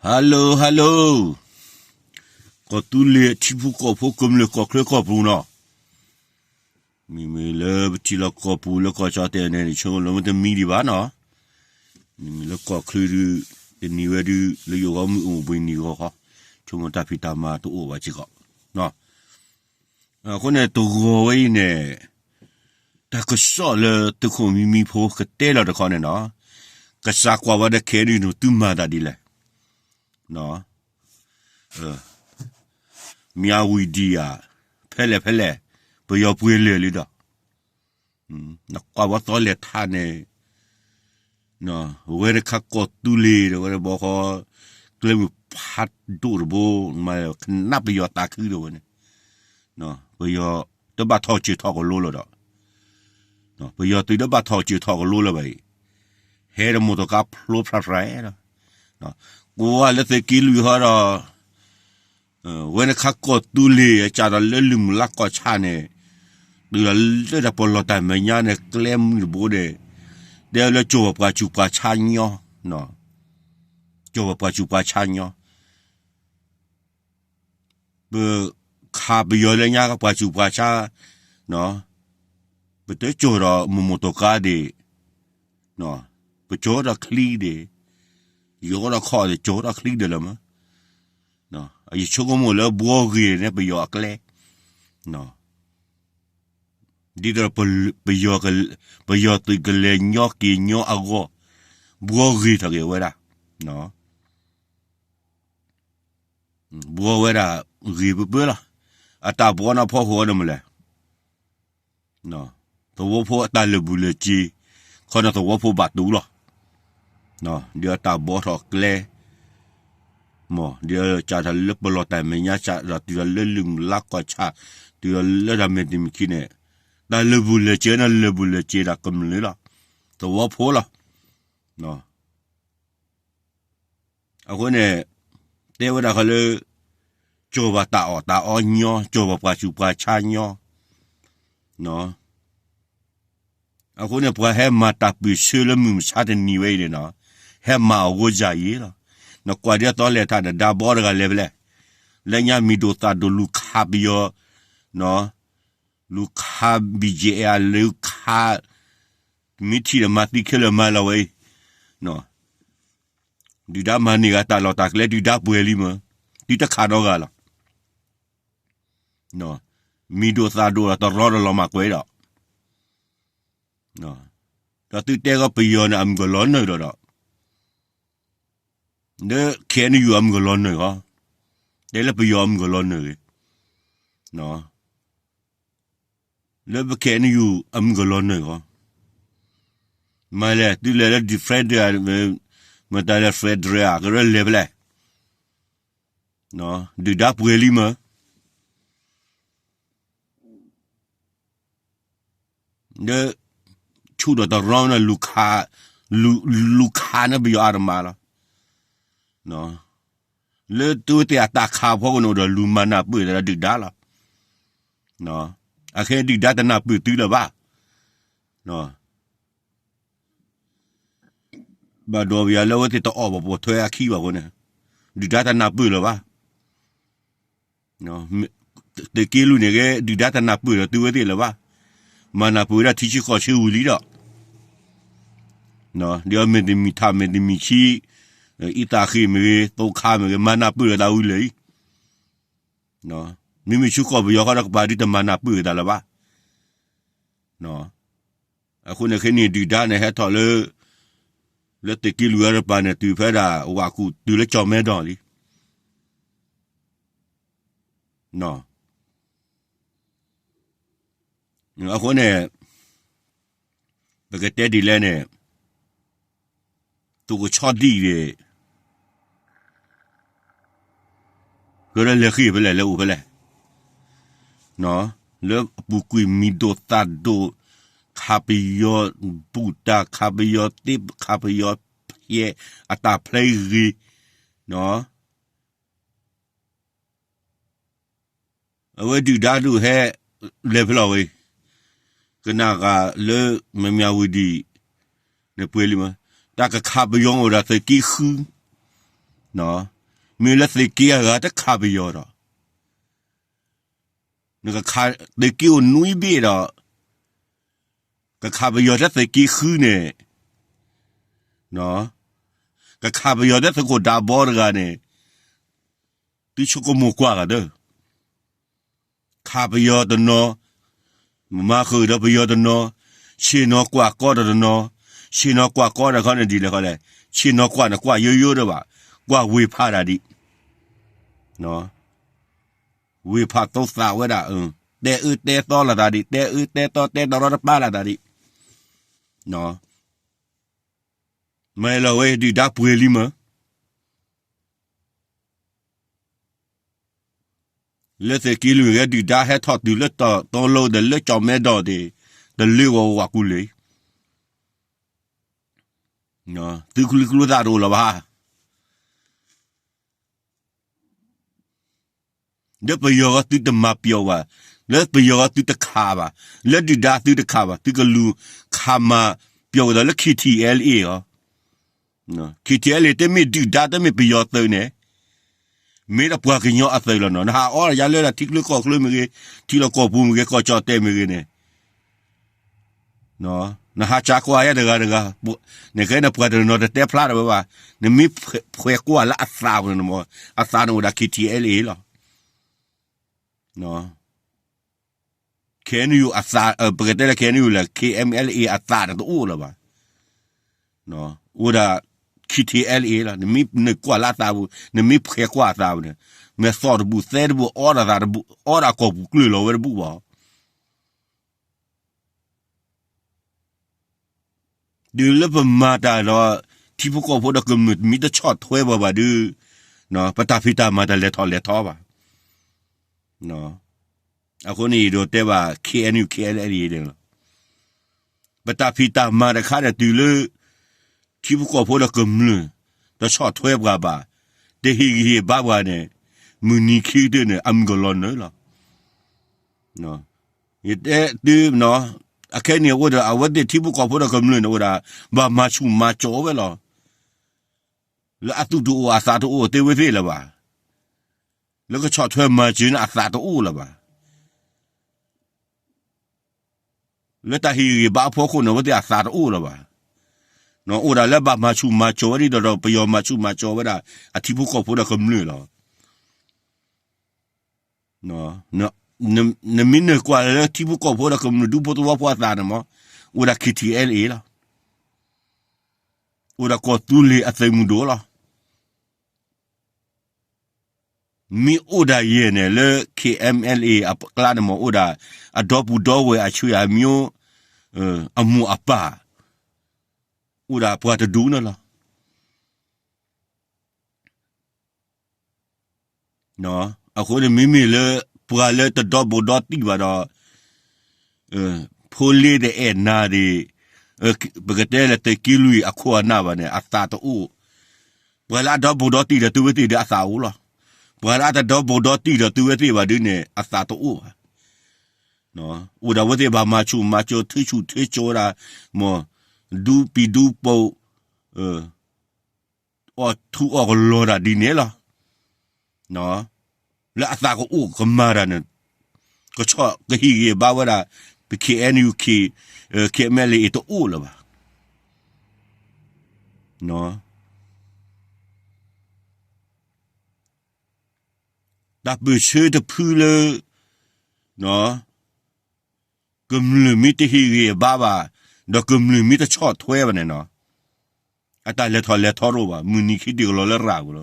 Hello hello, ကီၢ်သူလ့ၤအထံဖိကီၢ်ဖိ ကမျၢၢ်ကီၢ်ချၢကီၢ်ပူၤနီၤ, မ့မ့ၢ်လၢပထံလီၤကီၢ်ပူၤလၢကီၢ်ကၠီၣ်တဲာ်န့ၣ် ဆိကမိၣ်လၢမ့ၢ်တမံဒံးဘၣ်နီၤ, မ့မ့ၢ်လၢကီၢ်ချၢဒုး တနံၤဝဲဒုး လၢယဂီၢ်မုၢ်အိၣ်ဘှံးနံၤဂီၤခီ, ဆိကမိၣ်တၢ်ဖံးတၢ်မၤတအိၣ်ဘၣ်စ့ၢ်ကီးနီၤ. အဃိန့ၣ် တဂီၤဝဲအံၤန့ၣ် တၢ်ကစီၣ်လၢသုးခိၣ်မံမံဖိကတဲလီၤတခီန့ၣ်နီၤ, ကစးကွၢ်ဝဲဒီး ခဲအံၤဒုး နသုမၤတၢ်ဒ်လဲၣ်, မၠၣ်ဝံၤဒံးဧါ, ဖဲလဲၣ်ဖဲလဲၣ်, ပယီၤပှဲၤလဲၣ်လံဒီး, နကွၢ်ဝဲသီလဲၤထးန့ၣ် ဝဲတခါကီၢ်သူလ့ၤဒီး ဝဲတဘီဃီ ကျဲမုၢ်ဖးဒိၣ်တဘိ မၤခနၣ်ပယီၤသးခုဒီးဝဲန့ၣ်, ပယီၤတဘၣ်ထီၣ်စၢၤထီၣ်ကလိလၢၤဒီး, ပယီၤသုးတဘၣ်ထီၣ်စၢၤထီၣ်ကလိလၢၤဘၣ်အံၤ, ဟဲဒီးမိၢ်တကါဖျိဖျါဖျါဒီး, ကွၢ်လၢသုးက့လွံၢ်ဟီဒီး ဝဲနခါကီၢ်သူလ့ၤ စးထီၣ်လၢလုၢ်မုၢ်လါကီၢ်ဆၣ်န့ၣ်, တုၤလီၤလၢတၢ်ပလီၢ်တၢ်မဲာ်ညါန့ၣ် ကျဲမုၢ်တဘိန့ၣ်, တဲလၢကၠီၣ်ပှၤစူၣ်ပှၤဆါညီ, ကၠီၣ်ပှၤစူၣ်ပှၤဆါညီ, ပခးပယီၤလၢညါပှၤစူၣ်ပှၤဆါ, ပတကၠီၣ်ဒီးမိၢ်မိၢ်တကါဒံး, ပကၠီၣ်ဒီးချံဒံး, ယအိၣ်ဒီးခီၣ်ဒံး ကၠီၣ်ဒီးချံဒံးလၢမး, ယဆိကမိၣ်လၢဘှီဂ့ၤန့ၣ် ပယီၤအကျဲ, ဒ်သိး ပယီၤသုးကလဲၤညီက့ၤညီအဂီၢ်, ဘှီဂ့ၤထီၣ်က့ၤဝဲဒၣ်, ဘှီဝဲဒၣ်ဂ့ၤပၢပၢလီၤ, အတၢ်ဘှီန့ၣ်ဖီခိၣ်ဝဲဒၣ်မနုၤလဲၣ်, သဝီဖိအတၢ်လၢာ်ဘူၣ်လၢာ်စ့ၤ, ခီန့ၣ်သဝီဖိဘၣ်တူၢ်လီၤ, ဒီးအတၢ်ဘှီထီၣ်ကျဲ, မ်ဒီးစးထီၣ်လၢပလီၢ်တၢ်မဲာ်ညါ စးထီၣ်တုၤလီၤလၢလုၢ်မုၢ်လါကီၢ်ဆၣ်, တုၤလီၤလၢတၢ်မဲာ်တမံၤခံန့ၣ်, တၢ်လၢာ်ဘူၣ်လၢာ်စ့ၤန့ၣ် လၢာ်ဘူၣ်လၢာ်စ့ၤဒၣ်ကမျၢၢ်လီၤ, သဝီဖိလီၤ. အဃိန့ၣ် တဲဝဲဒၣ်ဃီလၢ ကၠီၣ်ဘၣ်တၢ်အီၣ်တၢ်အီညီ, ကၠီၣ်ဘၣ်ပှၤစူၣ်ပှၤဆါညီ, အဃိန့ၣ် ပှၤဟဲမၤတၢ်ပၢၢ်ဆၢလၢမုၢ်မဆါတနံၤဝဲအံၤန့ၣ်နီၤ, ဟဲမၤအီၤဂိၢ်ယၤယံၤလီၤ. နကွၢ်ဒ်အသီလဲၤထးန့ၣ် ဒါဘီတဂၤလဲၤဖဲလဲၣ်, လၢညါမံၤဒိၣ်သၣ်ဒိၣ်လူၤခးပယီၤ, လူၤခး ဘီၣ်ကၠ့ၣ်အ့ၣ် လူၤခး, မ့ၢ်ထံၣ်ဒီးမၤသံခဲလၢာ်မၤလီၤဝဲအံၤ, ဒုၣ်ဒါမၤန့ၢ်ဂၤတၢ်လီၢ်တၢ်ကျဲ ဒုၣ်ဒါပှဲၤလံမး, သုတခးဒီးဂၤလီၤ. မံၤဒိၣ်သၣ်ဒိၣ်ဒီးတရီတလီၤမၢ်ကွဲးဒီး, ဒီးသုတဲကီးပယီၤန့ၣ် အမုၢ်ကလီၤနုာ်ဒီးဒီး, လၢ ခဲအံၤယူၢ် အမုၢ်ကလီၤနုာ်ဃီ, တဲလၢပယီၤအမုၢ်ကလီၤနုာ်ဂ့ၤ, လၢပခဲအံၤယူၢ် အမုၢ်ကလီၤနုာ်ဃီ, မ့ၢ်လဲၣ် သုလဲၤလၢ federal, မတၤလဲၣ် federal ကရၢလဲၤဖဲလဲၣ်, ဒုၣ်ဒါပှဲၤလံမး, လၢ ဆူၣ်ဒီးတရီန့ၣ် လူၤခးန့ၢ်ပယီၤအါတမးလီၤ. လၢသုဝဲသ့ၣ်အတၢ်ခးဖီခိၣ်န့ၣ် အိၣ်ဒီးလူၤမၤနၢ်ပၢၢ်သးဒီးဒုၣ်ဒါလီၤ. အခဲဒုၣ်ဒါတနၢ်ပၢၢ်သုလၢၤဘၣ်. ဘၣ်ဒီးပယီၤလၢအဝဲသ့ၣ်တအီၣ်ဘၣ်ပိာ်ထွဲအခံဘၣ်အဃိန့ၣ်, ဒုၣ်ဒါတနၢ်ပၢၢ်လၢၤဘၣ်. သုးက့လွံၢ်န့ၣ်ဂ့ၤ ဒုၣ်ဒါတနၢ်ပၢၢ်ဒီးသုဝဲသ့ၣ်လၢၤဘၣ်. မၤနၢ်ပၢၢ်ဝဲဒၣ်ထံဆၢကီၢ်ဆၢဝံၤလံဒီး, ဒီးမ့ၢ်တမံၤထးမ့ၢ်တမံၤဆံ, အံသၣ်ဃ့ၢ်မ့ၢ်ဂ့ၤ သိခါမ့ၢ်ဂ့ၤ မၤနၢ်ပၢၢ်ဒီးသးဝံၤလၢာ်အံၤ, မ့မ့ၢ်ဆူကီၢ်ပယီၤဃီဒီးကပၤဒုတမၤနၢ်ပၢၢ်သးလၢၤဘၣ်. အဃိန့ၣ်ခဲန့ၣ် ဒုၣ်ဒါန့ၣ်ဟဲထီၣ်လၢ လၢသုးက့လွံၢ်အတပၤန့ၣ် တုၤဖဲဒၣ်ဝၣ်ကူၣ်တုၤလၢကၠီၣ်မဲဒီးလံ. အဃိန့ၣ် ပကတဲဒ်လဲၣ်န့ၣ်, သုးကဆီဒံၣ်န့ၣ် ကရၢလဲၤဃ့ၢ်ဖဲလဲၣ် လဲၤအိၣ်ဖဲလဲၣ်, လၢအပူၤကွံာ်မံၤဒိၣ်သၣ်ဒိၣ်, ခးပယီၤဘူၣ်တၢ် ခးပယီၤသ့ ခးပယီၤဖျဲး အတၢ်ဖျဲးဂ့ၤ, အဝဲဒုၣ်ဒါဒုးဟဲ လဲၤဖဲလဲၣ်ဝဲ, ကနၣ်ဂၤလၢ မၠၣ်ဝံၤဒံး နပှဲၤလံမး, တၢ်ကခးပယီၤအိၣ်ဒီးသုးက့ဃု, မ့ၢ်လၢသုးက့အဂၤတခးပယီၤဒီး နကခး သုးက့အိၣ်နွံဘ့ၣ်ဒီး ကခးပယီၤထဲသုးက့ဃုန့ၣ်, ကခးပယီၤထဲသုးခိၣ်ဒးဘီတဂၤန့ၣ်, သုဆိကမိၣ်ကွၢ်ဂၤဒီး ခးပယီၤတနီၤ, မၤဃုာ်ဒီးပယီၤတနီၤ, ဆ့ၣ်နီၤကွၢ်ကီဒီးတနီၤ, ဆ့ၣ်နီၤကွၢ်ကီဒီးခီန့ၣ်ဒ်လဲၣ်ခီလဲၣ်, ဆ့ၣ်နီၤကွၢ်န့ၣ်ကွၢ်ယိယိဒၣ်ဘၣ်, ကွၢ်ဝ့ၢ်ဖးတၢ်ဒံး, ဝ့ၢ်ဖးသိသးဝဲဒၣ်, တဲအၢတဲသီလိာ်သးဒံး, တဲအၢတဲသီတဲတရီတပါလိာ်သးဒံး, မ့ၢ်လီၤဝဲဒုၣ်ဒါပှဲၤလံမး လၢသုးက့လွံၢ်ဂဲၤဒုၣ်ဒါဟဲထီၣ်တုၤလၢတီၤတိလိဒီးလၢကၠီၣ်မဲဒီးတ့ၢ်, တလၢဂီၤဝးကူလံ, သုကလုာ်ကျိသၣ်တအိၣ်လၢၤဘၣ်. လၢပယီၤဂီၢ်သုတမၤပျီဘၣ်, လၢပယီၤဂီၢ်သုတခးဘၣ်, လၢဒုၣ်ဒါသုတခးဘၣ်, သုကလူၤခးမၤပျီဝဲဒီးလၢ K T L A အီၤ, K T L A တမ့ၢ်ဒုၣ်ဒါတမ့ၢ်ပယီၤသုးန့ၣ်, မ့ၢ်ဒၣ်ပှၤကညီအသုးလီၤနီၤ, နဟးအီၣ်ယၤလၢထံချၢကီၢ်ချၢမ့ၢ်ဂ့ၤ, ထံလီၢ်ကီၢ်ပူၤမ့ၢ်ဂ့ၤ, ကီၢ်ကၠီၣ်တဲၣ်မ့ၢ်ဂ့ၤန့ၣ် နဟးကကွၢ်ယၤတဂၤတဂၤ, နကဲန့ၣ်ပှၤတနီၤတတဲဖျါတဝဲဘၣ်, နမ့ၢ်ဖှဲးကွၢ်လၢအသးပူၤန့ၣ်မး, အသးန့ၣ်အိၣ်ဒၣ် K T L A လီၤ. K N U အသး, ပကတဲလၢ K N U လၢ K M L A အသးန့ၣ်တအိၣ်လၢၤဘၣ်, အိၣ်ဒၣ် K T L A လီၤ. နမ့ၢ်နကွၢ်လၢအသးပူၤ, နမ့ၢ်ဖှဲးကွၢ်အသးပူၤန့ၣ်, မ့ၢ်သီၣ်တဘူၣ်သဲတဘူၣ်အီဒီးသးတဘူၣ်, အီဒီးကီၢ်ပူၤကျၢၢ်လီၤဝဲတဘူၣ်ဘၣ်. တုၤလၢပမၤတၢ်ဒီး ထံဖိကီၢ်ဖိဒီးကမျၢၢ်တမ့ၢ်တဆီၣ်ထွဲပှၤဘၣ်ဒီး ပတၢ်ဖံးတၢ်မၤတလဲၤထီၣ်လဲၤထီဘၣ်. အဃိန့ၣ်ယဒိးတဲဘၣ် K N U K N L A န့ၣ်လီၤ. ပတၢ်ဖံးတၢ်မၤတခါန့ၣ် တုၤလၢ ထံဖိကီၢ်ဖိဒီးကမျၢၢ် တဆီၣ်ထွဲပှၤဘၣ်, တဟ့ၣ်ဂံၢ်ဟ့ၣ်ဘါပှၤန့ၣ်, မုၢ်နံၤခံကတၢၢ်န့ၣ် အမုၢ်ကလီၤနၢၤလီၤ. ယတဲသု, အခဲအံၤန့ၣ်အိၣ်ဒီး အဝဲသ့ၣ်ထံဖိကီၢ်ဖိဒီးကမျၢၢ်န့ၣ်အိၣ်ဒၣ် ဘၣ်မၤဆူၣ်မၤစိးဝဲလီၤ. လၢအသူၣ်တအိၣ်အသးတအိၣ်သ့ဝဲသ့ၣ်လၢၤဘၣ်. လၢကဆီၣ်ထွဲမၤစၢၤန့ၣ်အသးတအိၣ်လၢၤဘၣ်. လၢတၢ်ဟ့ၣ်ဂံၢ်ဘါအဖီခိၣ်န့ၣ် အဝဲသ့ၣ်အသးတအိၣ်လၢၤဘၣ်. အိၣ်ဒၣ်လၢဘၣ်မၤဆူၣ်မၤစိးဝဲဒ်သိးဒီး ပယီၤမၤဆူၣ်မၤစိးဝဲဒၣ် အထံဖိကီၢ်ဖိဒီးကမျၢၢ်လီၤ. နမ့ၢ်နၢ်ကွၢ်လၢထံဖိကီၢ်ဖိဒီးကမျၢၢ်ဒူဖိသဝီဖိအသးန့ၣ်မး, အိၣ်ဒၣ် K T L A လီၤ. အိၣ်ဒၣ်ကီၢ်သူလ့ၤအသုးမုၢ်ဒိၣ်လီၤ. မ့ၢ်အိၣ်ဒၣ်ယဲၢ်န့ၣ် လၢ K M L A အကျါန့ၣ်မး အိၣ်ဒၣ် အဒီပုၢ်ဒီဝဲၢ်အဆွေအမျိုး, အမိၢ်အပၢ်, အိၣ်ဒၣ်ပှၤတဒူၣ်န့ၣ်လီၤ. အဃိန့ၣ်မ့မ့ၢ်လၢ ပှၤလၢတဒီဘူးဒီတံၢ်ဘၣ်ဒီး ဖိလ့တအဲၣ်နၤဒံး, ပကတဲလၢသုးက့လွံၢ်အခိၣ်အနၢ်ဘၣ်န့ၣ် အသးတအိၣ်. ပှၤလၢအဒီဘူးဒီတံၢ်ဒီးသုဝဲသ့ၣ်ဒီးအသးအိၣ်လီၤ. ပှၤလၢအတဒီဘူးဒီတံၢ်ဒီးသုဝဲသ့ၣ်ဘၣ်ဒ်န့ၣ် အသးတအိၣ်ဘၣ်. အိၣ်ဒၣ်ဝဲသ့ၣ်ဘၣ်မၤဆူၣ်မၤစိး ထုဆူၣ်ထုစိးဝဲဒၣ်, မ်ဒူပံၤဒူပိာ်, အီၣ်ထူအီၣ်ကလီၤတၢ်ဒ်န့ၣ်လီၤ. လၢအသးကအိၣ်ကမၤတၢ်န့ၣ် ကဆီၣ်ကဟ့ၣ်ဂံၢ်ဘါဝဲဒၣ် ပ K N U K, KNLA တအိၣ်လၢၤဘၣ်. တၢ်ပၢၢ်ဆၢတဖုလၢ ကမျၢၢ်မ့ၢ်တဟ့ၣ်ဂံၢ်ဘါဘၣ်, ဒီးကမျၢၢ်မ့ၢ်တဆီၣ်ထွဲဘၣ်န့ၣ်နီၤ, အတၢ်လဲၤထီၣ်လဲၤထီတအိၣ်ဘၣ်, မုၢ်နံၤခံတုၤကလီၤလၢရၤပူၤလီ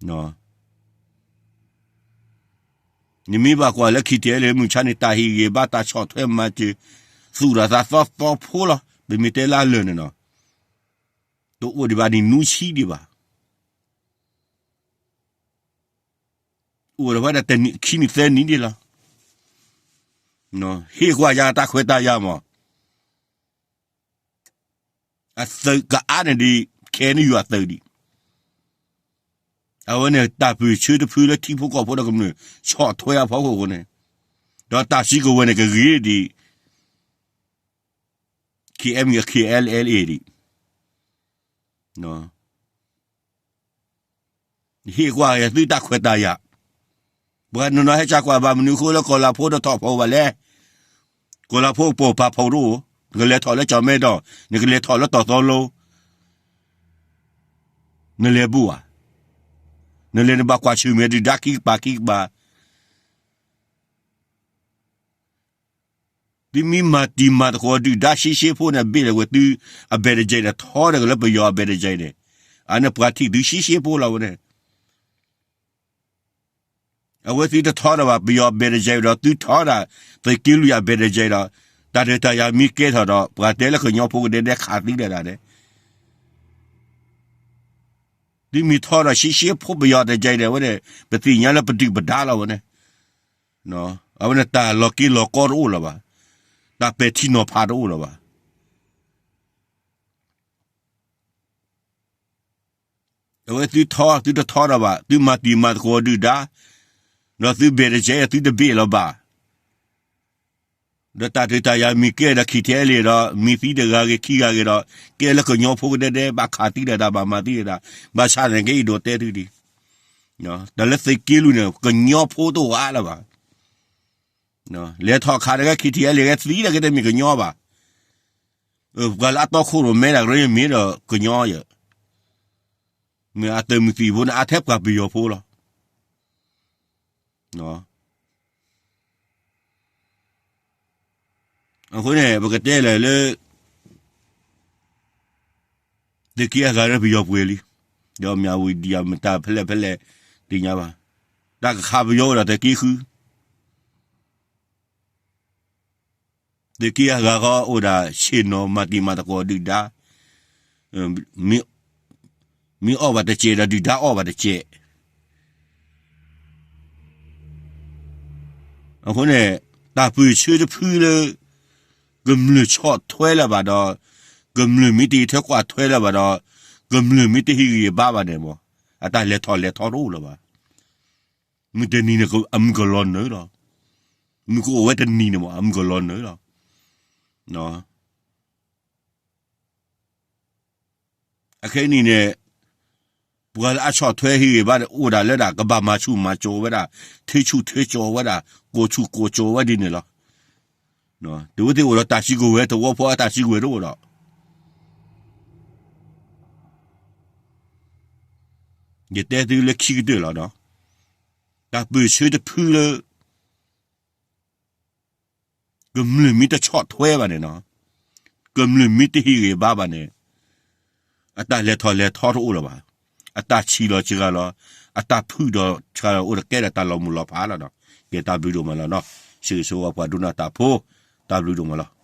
ၤ. နမ့ၢ်ဘၣ်ကွၢ်လၢ KTLA မုၢ်ဆါန့ၣ် တၢ်ဟ့ၣ်ဂံၢ်ဘါတၢ်ဆီၣ်ထွဲမၤစၢၤ, သူၣ်တၢ်သးသီသီဖိလီၤ, ပမ့ၢ်တဲလၢအလၢာ်န့ၣ်နီၤ, တအိၣ်ဒံးဘၣ်န့ၣ် နွံဆံဒံးဘၣ်. အိၣ်ဒီးဝဲဒၣ်တနံၣ်ခံနံၣ်သၢနံၣ်ဒံးလီၤ. ဟ့ၣ်ကွၢ်ယၤတၢ်ခွဲးတၢ်ယာ်မး, အသုးကအါန့ၣ်ဒံး KNU အသုးဒံး, အဝဲန့ၣ်တၢ်ပၢၢ်ဆၢတဖုလၢထံဖိကီၢ်ဖိဒီးကမျၢၢ် ဆီၣ်ထွဲအဖီခိၣ်အဃိန့ၣ်, ဒီးတၢ်စုကဝဲၤန့ၣ်ကဂ့ၤဒံး KNU KNLA ဒံး, တၢ် ဟ့ၣ်ကွၢ်ယသုတၢ်ခွဲးတၢ်ယာ်, ပှၤနီၢ်နီၢ်ဟဲစၢ်ကွၢ်ဘၣ်မနုၤအဃိလၢကီၢ်လၤဖိတထီၣ်ဖီၣ်ဘၣ်လဲၣ်. ကီၢ်လၤဖိကပိာ်ဖးဖီၣ်တအိၣ်, နကလဲၤထီၣ်လၢကၠီၣ်မဲဒီး နကလဲၤထီၣ်လၢတီၢ်သီလိ, နလဲၤဘူၣ်ဧါ, နလဲၤနဘၣ်ကွၢ်ဆၢၣ်မဲာ်ဒုၣ်ဒါခံကပၤခံကပၤ သုမ့ၢ်မၤတံၤမၤသကိးဒုၣ်ဒါရှဲရှဲဖိန့ၣ် ဘ့ၣ်လၢဝဲသုအဘဲၣ်တကဲန့ၣ် ထီတဂၤလၢပယီၤအဘဲၣ်တကဲန့ၣ်, အန့ၣ်ပှၤထံၣ်သုရှဲရှဲဖိလီၤဝဲန့ၣ်. အဝဲသုတထီဒီးဘၣ် ပယီၤအဘဲၣ်တကဲဒီး သုထီဒၣ်သုးက့လွံၢ်အဘဲၣ်တကဲဒီး တၢ်ဒုးတၢ်ယၤမ့ၢ်ကဲထီၣ်ဒီး ပှၤတဲလၢကညီဖိကဒဲဒဲခးသံဒၣ်ဒၣ်န့ၣ် သုမ့ၢ်ထီဒီးရှဲရှဲဖိပယီၤတကဲန့ၣ် အဝဲန့ၣ် ပသ့ၣ်ညါလၢပဒုၣ်ပဒါလီၤဝဲန့ၣ်. အဝဲန့ၣ်တၢ်လီၤက့ၤလီၤကီတအိၣ်လၢၤဘၣ်, တၢ်ပဲာ်ထံနီၤဖးတအိၣ်လၢၤဘၣ်. အဝဲသုထီ သုတထီဒီးဘၣ် သုမၤတံၤမၤသကိးဒုၣ်ဒါ, ဒီးသုဘဲၣ်တကဲ သုတဘ့ၣ်လၢၤဘၣ်. ဒီးတၢ်ဒုးတၢ်ယၤမ့ၢ်ကဲဒီး ခံထံအဲလ့ၣ်ဒီး မ့ၢ်သံတဂၤဂ့ၤခံဂၤဂ့ၤဒီး ကဲလၢကညီဖိကဒဲဒဲ ဘၣ်ခးသံဒၣ်တၢ် ဘၣ်မၤသံဒၣ်တၢ်, ဘၣ်ဆၣ်န့ၣ်က့အံၤဒိးတဲသုဒံး, တၢ်လၢသုးက့လွံၢ်န့ၣ် ကညီဖိတအိၣ်အါလၢၤဘၣ်. လဲၤထီၣ်ခးတဂၤ ခံထံအဲလ့ၣ်ဂ့ၤ သံဒၣ်က့ၤတမ့ၢ်ကညီဘၣ်. ပှၤလၢအတီခိၣ်ရိၣ်မဲဒၣ်ကရၢမ့ၢ်ဒီးကညီယဲၢ်, မ့ၢ်အသုးမုၢ်သံၣ်ဖိန့ၣ် အါထဲပှၤပယီၤဖိလီၤ. အဃိန့ၣ် ပကတဲလၢလၢ သုးက့အဂၤလၢပယီၤပှဲၤလံ, ဒီးမၠၣ်ဝံၤဒံးအမတၤဖဲလဲၣ်ဖဲလဲၣ် သ့ၣ်ညါဘၣ်, တၢ်ကခးပယီၤအိၣ်ဒီးသုးက့ဃု သုးက့အဂၤဃီအိၣ်ဒၣ်ဆ့ၣ်နီၤ မၤတံၤမၤသကိးဒုၣ်ဒါ, မ့ၢ်အီၣ်ဘၣ်တစဲးဒီးဒုၣ်ဒါအီၣ်ဘၣ်တစဲး. အဃိန့ၣ် တၢ်ပၢၢ်ဆၢတဖုလၢ ကမျၢၢ်ဆီၣ်ထွဲလၢၤဘၣ်ဒီး ကမျၢၢ်မ့ၢ်တဟံးထွဲကွၢ်ထွဲလၢၤဘၣ်ဒီး ကမျၢၢ်မ့ၢ်တဟ့ၣ်ဂံၢ်ဘါဘၣ်န့ၣ်မး အတၢ်လဲၤထီၣ်လဲၤထီတအိၣ်လၢၤဘၣ်. မုၢ်တနံၤန့ၣ် အမုၢ်ကလီၤနၢၤလီၤ. မုၢ်ကအိၣ်ဝဲတနံၤန့ၣ်မး အမုၢ်ကလီၤနၢၤလီၤ. အခဲအံၤန့ၣ် ပှၤလၢအဆီၣ်ထွဲဟ့ၣ်ဂံၢ်ဘါန့ၣ် အိၣ်ဒၣ်လၢဒၣ် ကဘၣ်မၤဆူၣ်မၤစိးဝဲဒၣ်, ထၢဆူၣ်ထၢစိးဝဲဒၣ်, ကိးဆူၣ်ကိးစိးဝဲဒ်န့ၣ်လီၤ. တုၤဝဲသ့ၣ်အိၣ်ဒီးတၢ်စုကဝဲၤ သဝီဖိအတၢ်စုကဝဲၤတအိၣ်ဒီး ယတဲသုလၢခံကတၢၢ်လီၤ. တၢ်ပၢၢ်ဆၢတဖုလၢ ကမျၢၢ်မ့ၢ်တဆီၣ်ထွဲဘၣ်န့ၣ်, ကမျၢၢ်မ့ၢ်တဟ့ၣ်ဂံၢ်ဘါဘၣ်န့ၣ်, အတၢ်လဲၤထီၣ်လဲၤထီတအိၣ်လၢၤဘၣ်. အတၢ်ဆံးလီၤစှၤလီၤ, အတၢ်ဖုၣ်ဒီးစှၤလီၤ အိၣ်ဒီးကဲဒီးတၢ်လီၤမုၢ်လီၤဖးလီၤ. ကဲတၢ်ဘျုးဒိၣ်မးလီၤ. ဆၢဂ့ၤဆၢဝါပှၤဒိကနၣ်တၢ်ဖိ, တၢ်ဘျုးဒိၣ်မးလီၤ.